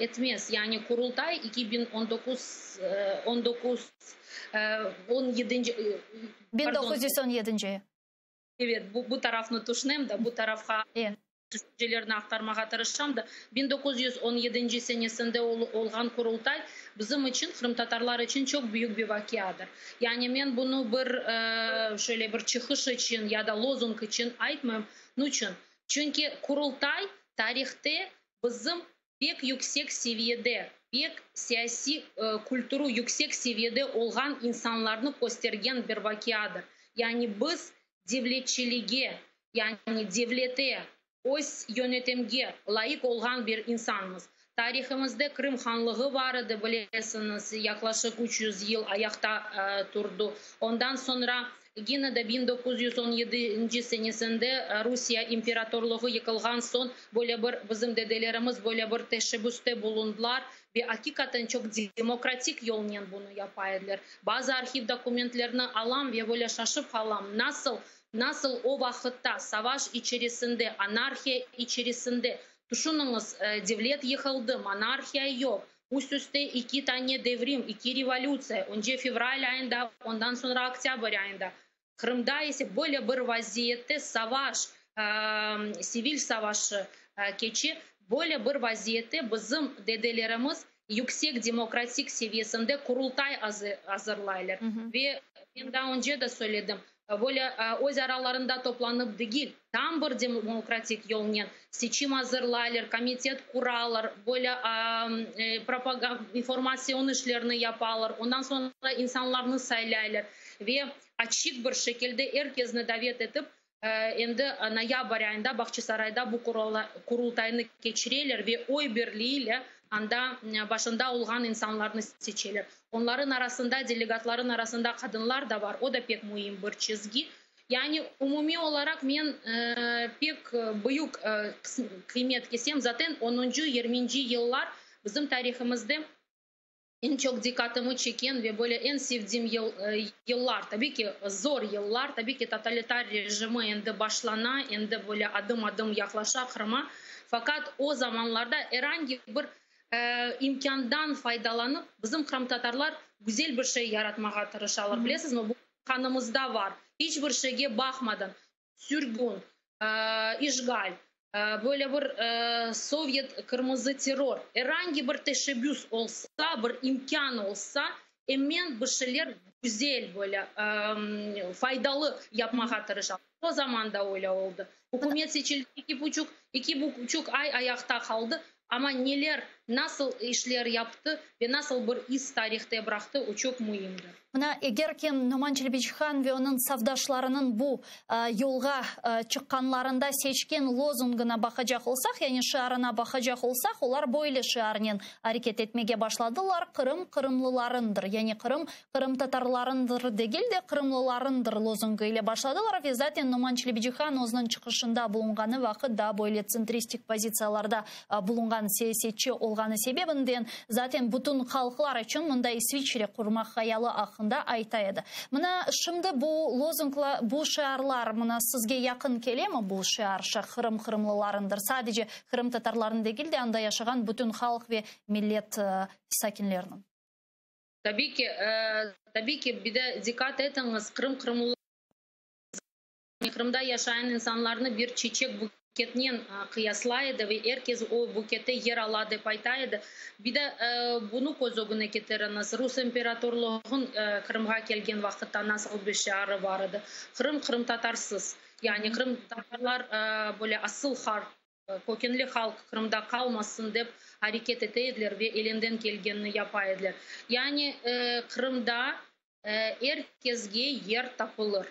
etmez. Yani Qurultay 2019, 19, 17-nci, 1917-nci. Evet, bu, bu tarafnı tüşünem da, bu tarafqa tüşüncelerni aqtarmağa tırışam da. 1917 senesinde olğan Qurultay bizim içün, qırımtatarlar içün çoq büyük bir vaqiadır. Yani men bunı bir şöyle bir çıqış içün ya da lozung içün aytmayım. Niçün? Çünki Qurultay tarihte bizim pek yüksek seviyede, pek siyasiy kültürü yüksek seviyede olğan insanlarnı köstergen bir vaqiadır. Yani biz devletçilige, yani devlete, öz yönetimge layıq olğan bir insanmız. Tarihimizde Qırım hanlığı bar edi, bilesiñiz, yaqlaşıq 300 yıl ayaqta turdı. Ondan soñra yine de 1917 senesinde Rusiye imperatorlığı yıqılğan soñ böyle bir bizim dedelerimiz böyle bir teşebbüste bulundılar ve aqiqaten çoq demokratik yolnen bunı yapa ediler. Bazı arhiv dokumentlerini alam ve böyle şaşıp qalam, nasıl, nasıl o vaqıtta savaş içerisinde, anarhiya içerisinde, tüşüniñiz, devlet yıqıldı, monarhiya yoq, üst üste eki tane devrim, eki revolütsiya, önce fevral ayında, ondan soñra oktâbr ayında. Qırımda ise böyle bir vaziyette savaş, sivil savaşı keçe, böyle bir vaziyette bizim dedelerimiz yüksek demokratik seviyesinde Qurultay azırlaylar. Ve men daa önce de söyledim, böyle öz aralarında toplanıp degil, tam bir demokratik yolnen seçim azırlaylar, komitet quralar, böyle propaganda, informatsion işlerini yapalar, ondan soñra insanlarnı saylaylar ve açıq bir şekilde er kesni davet etip, endi noyabr ayında Bağçasarayda bu Qurultaynı keçireler ve oy birliğiyle anda başında olğan insanlarnı seçeler. Onların arasında, delegatların arasında qadınlar da bar, o da pek müim bir çizgi. Yani umumiy olaraq men pek büyük qıymet kesem. Zaten onuncu, yirminci yıllar bizim tarihimizde eñ çoq diqqatımı çeken ve böyle eñ sevdiğim yıllar, tabii ki zor yıllar, tabii ki totalitar rejimi endi başlana, endi böyle adım-adım yaqlaşa Qırıma. Faqat o zamanlarda er angi bir imkândan faydalanıp bizim qırımtatarlar güzel bir şey yaratmağa tırışalar. Bilesizmi, bu qanımızda bar. İç bir şeyge baqmadan, sürgün, işğal, böyle bir sovyet qırmızı terror, er angi bir teşebbüs olsa, bir imkân olsa, emen bir şeyler güzel böyle faydalı yapmağa tırışa. O zaman da öyle oldı. Ükümet seçildi, 2,5 ay ayaqta qaldı, amma neler. Nasıl işler yaptı ve nasıl bir iz tarihte bıraqtı, o çoq müimdir. Mına, eger ki Noman Çelebicihan ve onıñ safdaşlarınıñ bu yolğa çıqqanlarında seçken lozungına baqacaq olsaq, yani şiarına baqacaq olsaq, olar böyle şiarnen areket etmege başladılar, Qırım qırımlılarındır, yani Qırım qırımtatarlarındır degil de, qırımlılarındır lozungı ile başladılar ve zaten Noman Çelebicihan özüniñ çıqışında bulunğanı vaqıt daa böyle tsentristik pozitsiyalarda bulunğan siyasetçi olğanı sebebinden, zaten bütün halqlar içün mında İsviçre qurmaq hayalı aqqında ayta edi. Mına şimdi bu lozungla, bu şiarlar mına sizge yaqın kelemi, bu şiar, Qırım qırımlılarındır, sadece qırımtatarlarnıñ degil de, anda yaşağan bütün halq ve millet sakinleriniñ? Tabiy ki, tabiy ki, bir de diqqat etiñiz, Qırım qırımlılar, Qırımda yaşayan insanlarnı bir çiçek buketnen qıyaslay edi ve er kes o bukette yer ala dep ayta edi. Bir de bunı köz ögüne ketiriñiz, Rus imperatorlığın Qırımğa kelgen vaqıtta nasıl bir şiarı bar edi? Qırım qırımtatarsız. Yani qırımtatarlar böyle asıl halq, kökenli halq Qırımda qalmasın dep areket ete ediler ve elinden kelgenini yapa ediler. Yani Qırımda er kesge yer tapılır.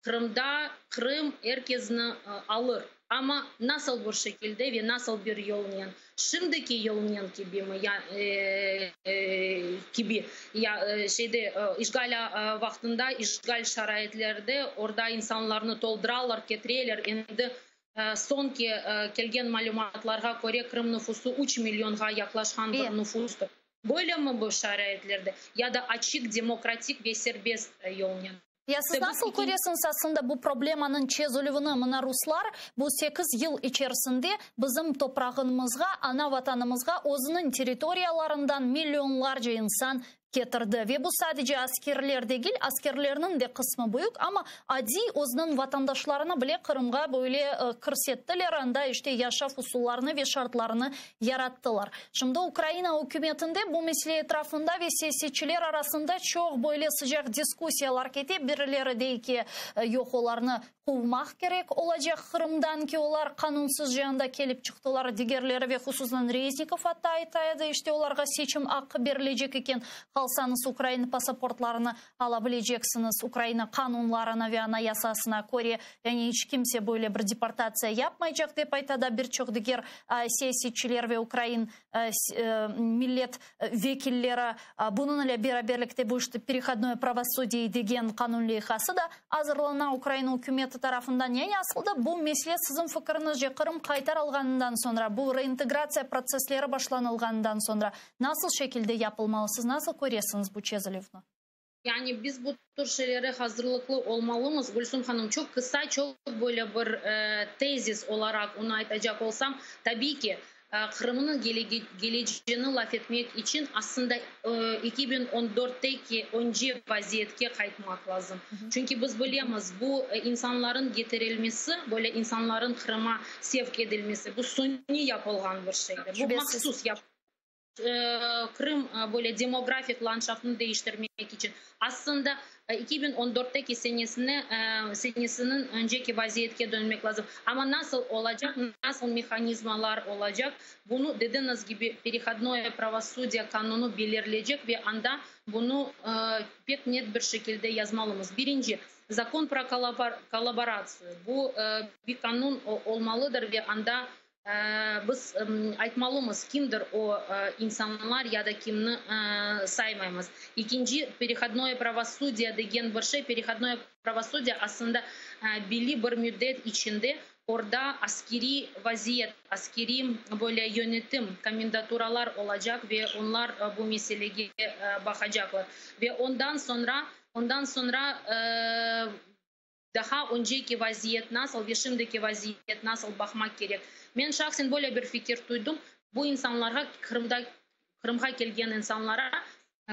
Qırımda Qırım er kesni alır, amma nasıl bir şekilde ve nasıl bir yolnen? Şimdiki yolnen kibimi ya kibi ya şeyde işğal vaqtında, işğal şaraitlerde orda insanlarnı toldıralar, ketireler, endi soñki kelgen malümatlarğa köre Qırım nüfusı üç milyonğa yaqlaşqan bir nüfustır. Böylemi bu şaraitlerde ya da açıq, demokratik ve serbest yolnen? Ya siz nasıl köresiñiz aslında bu problemanıñ çezilüvini? Mına ruslar bu sekiz yıl içerisinde bizim toprağımızğa, ana vatanımızğa özüniñ territoriyalarından millionlarca insan ketirdi. Ve bu sadece askerler degil, askerlerniñ de qısmı büyük, amma adiy özüniñ vatandaşlarını bile Qırımğa böyle kirsettiler, anda işte yaşav usullarını ve şartlarını yarattılar. Şimdi Ukraina ükümetinde bu mesele etrafında ve siyasetçiler arasında çoq böyle sıcaq diskussiyalar kete. Birileri dey ki, yoq, olarnı quvmaq kerek olacaq Qırımdan ki, olar qanunsızca anda kelip çıqtılar. Digerleri ve hususan Reznikov atta ayta edi, işte olarğa seçim aqqı berilecek eken, qalsañız ukrain pasaportlarını ala bileceksiñiz, Ukraina qanunlarına ve Anayasasına köre, yani iç kimse böyle bir deportatsiya yapmaycaq, dep ayta da bir çoq diger siyasetçiler ve ukrain millet vekilleri. Bunıñ ile beraberlikte bu işte perehodnoye pravosudie degen qanun leyhası da azırlana Ukraina ükümeti tarafından. Yani asılda bu mesele siziñ fikiriñizce Qırım qaytarılğanından soñra, bu reintegratsiya protsessleri başlanılğanından soñra nasıl şekilde yapılmalı? Siz nasıl köresiñiz bu çezilüvni? Yani biz bu tür şeylere hazırlıqlı olmalımız. Gülsüm hanım, çoq qısa, çoq böyle bir tezis olaraq onı aytacaq olsam, tabiy ki, Qırımnıñ geleceğini laf etmek içün aslında 2014-teki önce vaziyetke qaytmaq lazım. Çünki biz bilemiz, bu insanların getirilmesi, böyle insanların Qırıma sevk edilmesi, bu suniy yapılğan bir şeydir. Bu mahsus yapılğan. Qırım böyle demografik landşaftını değiştirmek içün. Aslında 2014-teki senesine, senesiniñ önceki vaziyetke dönmek lazım. Amma nasıl olacaq, nasıl mehanizmalar olacaq, bunı, dediñiz kibi, perehodnoye pravosudие qanunı belirleycek ve anda bunı pek net bir şekilde yazmalımız. Birinci, закон про коллаборацию. Bu bir qanun olmalıdır ve anda biz aytmalımız, kimdir o insanlar ya da kimni saymaymız. Ekinci, perehodnoye pravosudие degen bir şey. Perehodnoye pravosudие aslında belli bir müddet içinde orada askeriy vaziyet, askeriy böyle yönetim, komendaturalar olacaq ve onlar bu meselege baqacaqlar. Ve ondan soñra, ondan soñra daha önceki vaziyet nasıl ve şimdiki vaziyet nasıl baqmaq kerek. Men şahsen böyle bir fikir duydım. Bu insanlarğa, Qırımda, Qırımğa kelgen insanlara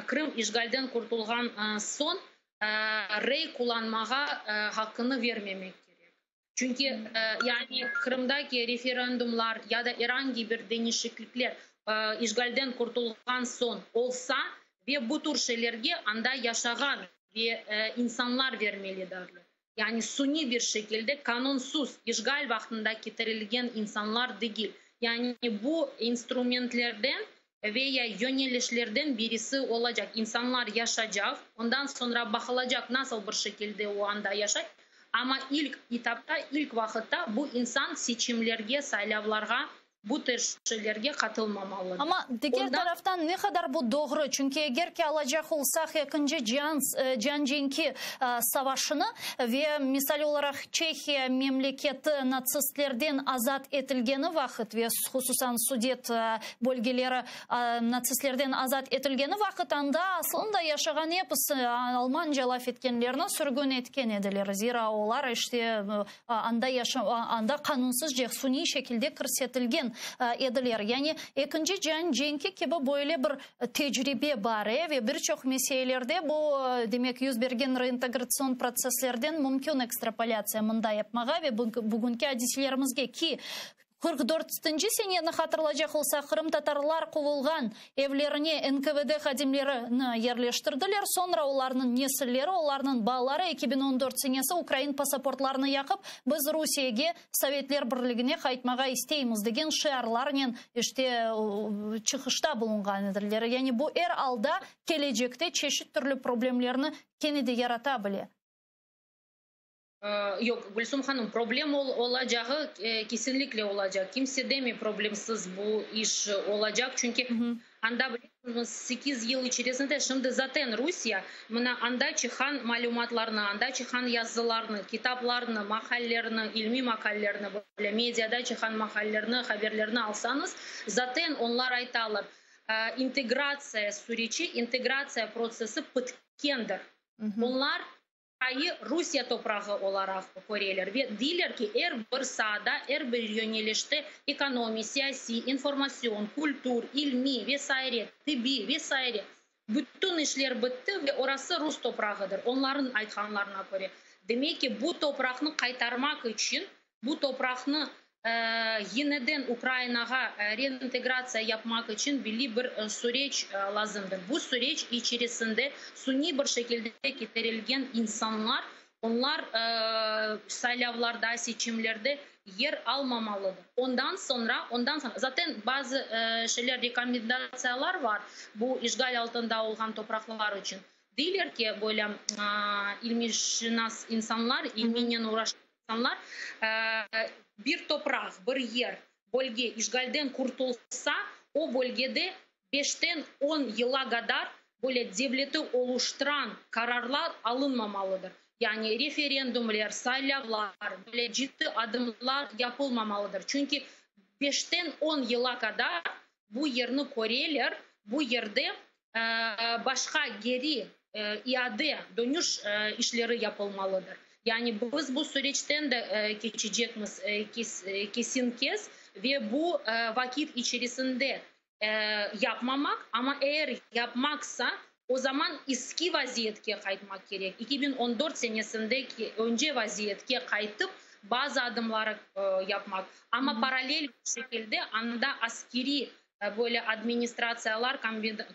Qırım işğalden qurtulğan soñ rey qullanmağa haqqını vermemek kerek. Çünki yani Qırımdaki referendumlar ya da er angi bir deñişiklikler işğalden qurtulğan soñ olsa ve bu tür şeylerge anda yaşağan ve insanlar vermelidirler. Yani suniy bir şekilde qanunsız işğal vaqtında ketirilgen insanlar degil. Yani bu instrumentlerden. Veya yönelişlerden birisi olacaq. İnsanlar yaşacaq, ondan soñra baqılacaq, nasıl bir şekilde o anda yaşay, amma ilk etapta, ilk vaqıtta bu insan seçimlerge, saylavlarğa, bu tür şeylerge qatılmamalıdır. Amma diger taraftan ne qadar bu doğru? Çünki eger ki alacaq olsaq ekinci cian, cian cenki savaşını ve misal olaraq Çehiya memleketi natsistlerden azat etilgeni vaqıt ve hususan Sudet bölgeleri natsistlerden azat etilgeni vaqıt anda aslında yaşağan episi almanca laf etkenlerni sürgün etken ediler. Zira olar işte anda anda qanunsızca suniy şekilde kirsetilgen ediler. Yani ekinci cian cenki kibi böyle bir tecribe bar ve bir çoq meselelerde bu, demek, yüz bergen reintegratsion protsesslerden mümkün ekstrapolâtsiya mında yapmağa ve bugünki adiselerimizge ki, 44-nci seneni hatırlacaq olsaq, qırımtatarlar quvulğan evlerine NKVD hadimlerini yerleştirdiler, soñra olarnıñ nesilleri, olarnıñ balaları 2014 senesi ukrain pasaportlarını yaqıp, biz Rusiyege, Sovetler Birligine qaytmağa isteymiz degen şiarlarnen işte çıqışta bulunğan ediler. Yani bu er alda kelecekte çeşit türlü problemlerni kene de yarata bile. Yoq, Gülsum hanım, problem olacağı kesinlikle olacaq. Kimse demey problemsiz bu iş olacaq, çünki anda bilesiñiz, 8 yıl içerisinde şimdi zaten Rusiye mına anda çıqqan malümatlarnı, anda çıqqan yazılarnı, kitaplarnı, maqalelerni, ilmiy maqalelerni, böyle mediada çıqqan maqalelerni, haberlerni alsañız, zaten onlar aytalar, integratsiya süreci, integratsiya protsessi bitkendir. Onlar Qırımnı Rusiye toprağı olaraq köreler ve deyler ki, er bir saada, er bir yönelişte ekonomi, siyasiy, informatsion, kültür, ilmiy ve saire, tıbbiy ve saire bütün işler bitti ve orası rus toprağıdır, onlarnıñ aytqanlarına köre. Demek ki, bu topraqnı qaytarmaq içün, bu topraqnı yeniden Ukrainağa reintegratsiya yapmaq içün belli bir süreç lazımdır. Bu süreç içerisinde suniy bir şekilde ketirilgen insanlar, onlar saylavlarda, seçimlerde yer almamalıdır. Ondan soñra, ondan soñra, zaten bazı şeyler, rekomendatsiyalar bar bu işğal altında olğan topraqlar içün. Deyler ki, böyle ilmiyşınas insanlar, ilminen uğraşqan insanlar, bir topraq, bir yer, bölge işğalden qurtulsa, o bölgede 5-ten 10 yıla qadar böyle devleti oluştıran qararlar alınmamalıdır. Yani referendumlar, saylavlar, böyle ciddi adımlar yapılmamalıdır. Çünki 5-ten 10 yıla qadar bu yerni köreler, bu yerde başqa geri iade, dönüş işleri yapılmalıdır. Yani biz bu süreçten de keçecekmiz kesin kes ve bu vakit içerisinde yapmamaq, amma eger yapmaqsa, o zaman eski vaziyetke qaytmaq kerek. 2014 senesindeki önce vaziyetke qaytıp, bazı adımları yapmaq. Amma paralel şekilde anda askeriy böyle administratsiyalar,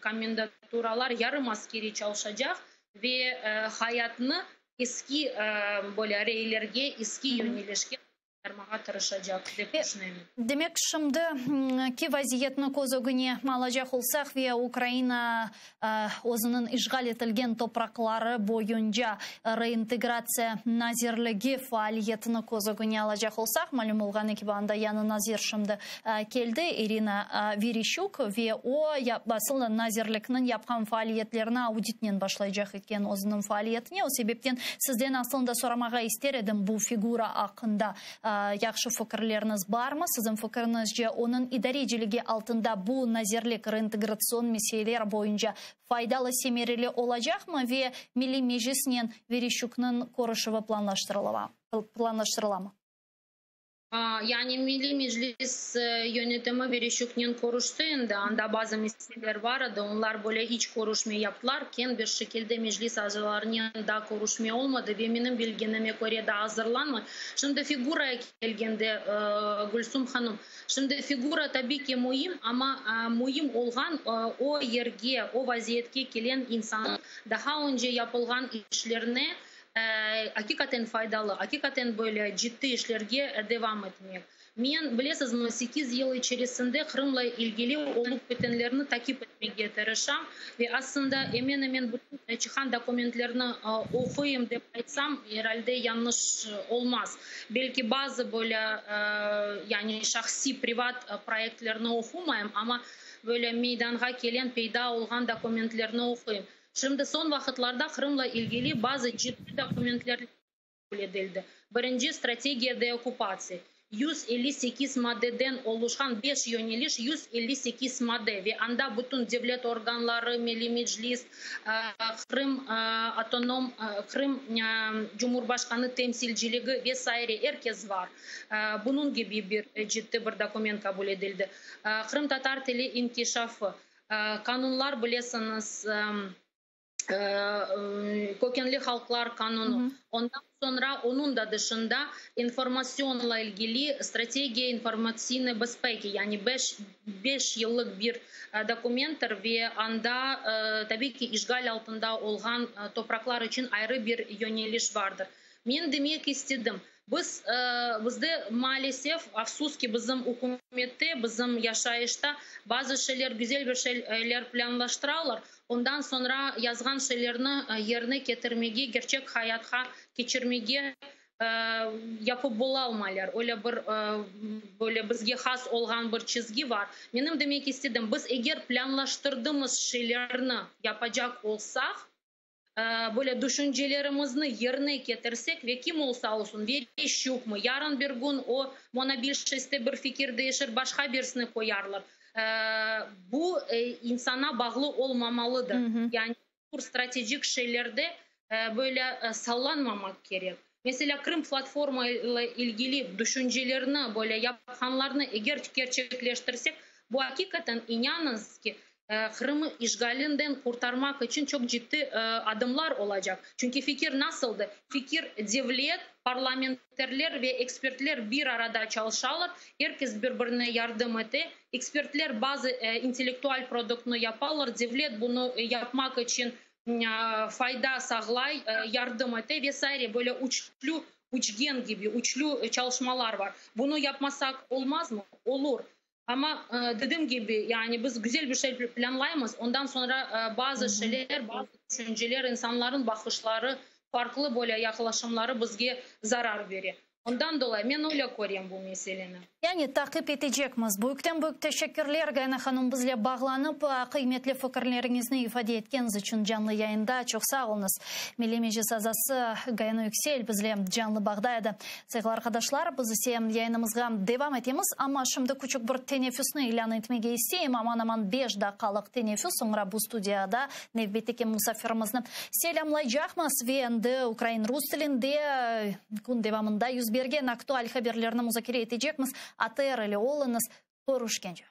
komendaturalar yarım askeriy çalışacaq ve hayatnı eski böyle reylerge, eski yönelişke qaytarmağa tırışacaq dep tüşünem. Demek, şimdiki vaziyetni köz ögüne alacaq olsaq ve Ukraina özüniñ işğal etilgen topraqları boyunca reintegratsiya nazirligi faaliyetini köz ögüne alacaq olsaq, malüm olğanı kibi anda yañı nazir şimdi keldi, İrina Vereşçuk, ve o asıl nazirlikniñ yapqan faaliyetlerini auditnen başlaycaq eken özüniñ faaliyetine. O sebepten sizden aslında soramağa ister edim bu figura aqqında yahşı fikirleriñiz barmı? Siziñ fikiriñizce onıñ idareciligi altında bu nazirlik reintegratsion meseleler boyunca faydalı semereli olacaqmı ve Milliy Meclisnen Vereşçuknıñ körüşüvi planlaştırılamı? Yani Milliy Meclis yönetimi Vereşçuknen körüşti endi, anda bazı meseleler bar edi, onlar böyle iç körüşme yaptılar, keñ bir şekilde Meclis azalarınen da körüşme olmadı ve menim bilgenime köre daa azırlanmay. Şimdi figuraya kelgende, Gülsum hanım, şimdi figura tabiy ki müim, amma müim olğan o yerge, o vaziyetke kelen insannıñ daha önce yapılğan işlerine aqiqaten faydalı, aqiqaten böyle ciddi işlerge devam etmek. Men, bilesizmi, sekiz yıl içerisinde Qırımla ilgili olup bitenlerni takip etmege tırışam ve aslında emen-emen bütün çıqan dokumentlerni oquyım dep aytsam, er alde yañlış olmaz. Belki bazı böyle, yani şahsiy, privat proyektlerni oqumayım, amma böyle meydanğa kelen, peyda olğan dokumentlerni oquyım. Şimdi soñ vaqıtlarda Qırımla ilgili bazı ciddiy dokumentler qabul etildi. Birinci, strategiya deokkupatsiya, 158 maddeden oluşqan beş yöneliş, 158 madde ve anda bütün devlet organları, Milliy Meclis, Qırım otonom, Qırım Cumhurbaşqanı temsilciligi ve saire er kes bar. Bunıñ kibi bir ciddi bir dokument qabul etildi. Qırımtatar tili inkişafı, qanunlar bilesiñiz, Kökenli halqlar qanunı, ondan soñra onıñ da dışında informasionla ilgili strategiya informatsiynıy bezpeki, yani beş yıllıq bir dokumenttir ve anda, tabiy ki, işğal altında olğan topraqlar içün ayrı bir yöneliş bardır. Men demek istedim, biz, bizde, maalesef, afsus ki, bizim ükümette, bizim yaşayışta bazı şeyler, güzel bir şeyler plânlaştıralar, ondan soñra yazğan şeylerni yerine ketirmege, kerçek hayatqa keçirmege yapıp bolalmaylar. Öyle bir, böyle bizge has olğan bir çizgi bar. Menim demek istedim, biz eger plânlaştırdığımız şeylerni yapacaq olsaq, böyle düşüncelerimizni yerine ketirsek ve kim olsa olsun, Vereşçukmı, yarın bir kün o monobilşeste bir fikir değişir, başqa birisini qoyarlar. Bu insana bağlı olmamalıdır. Yani bu stratejik şeylerde böyle sallanmamaq kerek. Meselâ, Qırım platforma ile ilgili düşüncelerni, böyle yapqanlarnı eger kerçekleştirsek, bu aqiqaten, inanıñız ki, Qırımı işğalinden qurtarmaq içün çoq ciddi adımlar olacaq. Çünki fikir nasıldı? Fikir, devlet, parlamenterler ve ekspertler bir arada çalışalar, er kes bir-birine yardım ete, ekspertler bazı intellektual produktnı yapalar, devlet bunı yapmaq içün fayda sağlay, yardım ete ve saire, böyle üçlü, üçgen kibi, üçlü çalışmalar bar. Bunı yapmasaq olmazmı? Olur. Amma, dedim kibi, yani biz güzel bir şey plânlaymız, ondan soñra bazı şeyler, bazı tüşünceler, insanların baqışları, farqlı böyle yaqlaşımları bizge zarar bere. Ondan dolayı men öyle körem bu meseleni. Yani taqip etecekmiz. Büyükten-büyük teşekkürler, Gayana hanım, bizle bağlanıp, qıymetli fikirleriñizni ifade etkeniñiz içün canlı yayında. Çoq sağ oluñız. Milliy Meclis azası Gayana Yüksel bizle canlı bağda edi. Sayğılı arqadaşlar, biz ise yayınımızğa devam etemiz, amma şimdi küçük bir teneffüsni ilân etmege isteyim, aman-aman beş daqqalıq teneffüs, soñra bu studiyada nevbetteki musafirimizni selâmlaycaqmız ve endi ukrain-rus tilinde kün devamında yüz bergen aktual haberlerni muzakere etecekmiz. ATR ile oluñız, körüşkence.